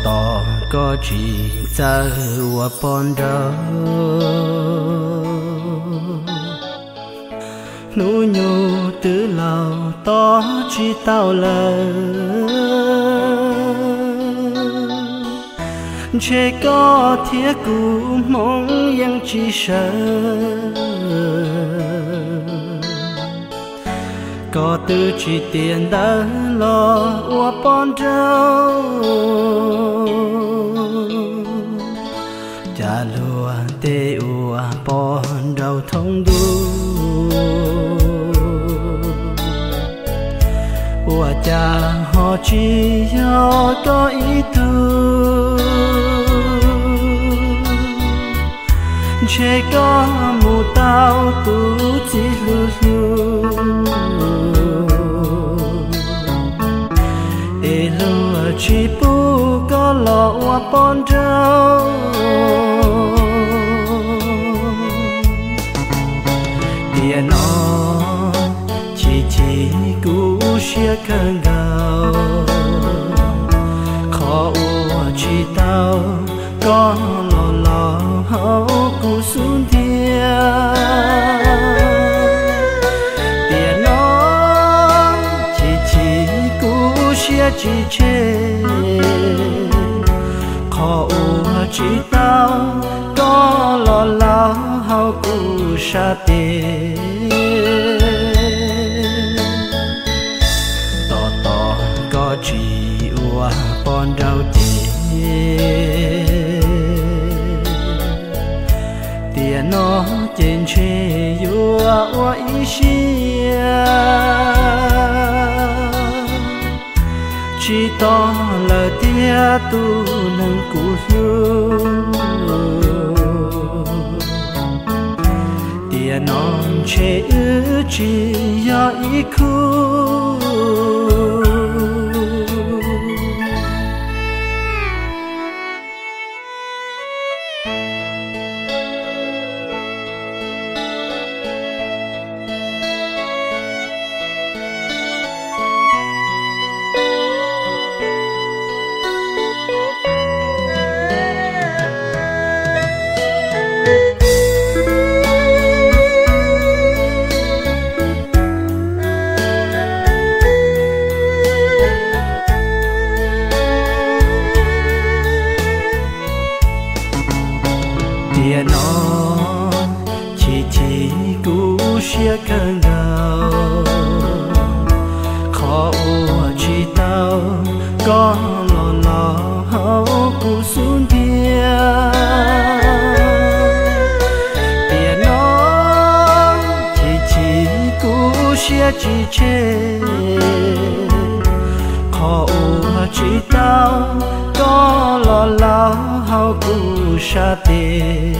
Tos koj tsis txawj ua poj nraug, hnub nyoog twb laus tos tsis tau lawm. Ntshe koj thiab kuv hmoov yeej tsis sawv. Koj twb tsis tiav ntawv los ua poj nraug, cas luag tej ua poj nraug thoob ntuj, ua cas ho tsis yog koj ib tug. Ntshe koj mus tau tus txiv hlub hlub, es luag tsis pub koj los ua poj nraug. Tiam no chim chim kuv siab kawg nkaus, qhov uas tsis tau koj los laus hauv kuv xub ntiag. Tiam no chim chim kuv siab tsis tseg, qhov uas tsis tau koj los laus hauv kuv sab tes. Tos tos koj tsis ua poj nraug ces, tiam no ces ntshe yuav ua ib siab tsis tos lawm tiag tus neeg kuv hlub. Tiam no ntshe wb tsis yog ib khub. Tiam no chim chim kuv siab kawg nkaus, qhov uas tsis tau koj los laus hauv kuv xub ntiag. Tiam no chim chim kuv siab tsis tseg, qhov uas tsis tau koj los laus hauv kuv sab tes.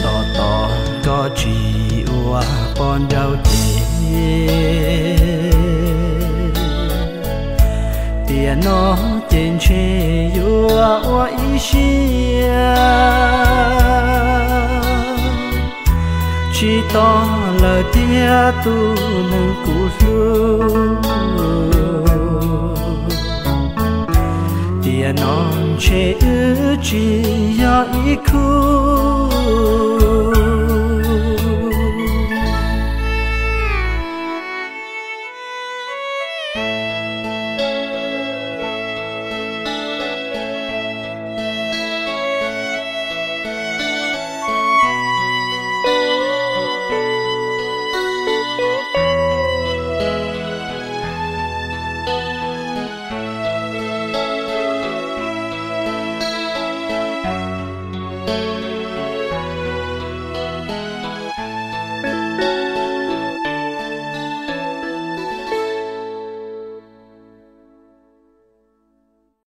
Tos tos koj tsis ua poj nraug ces, tiam no ces ntshe yuav ua ib siab tsis tos lawm tiag tus neeg kuv hlub. Tiam no ntshe wb tsis yog ib khub.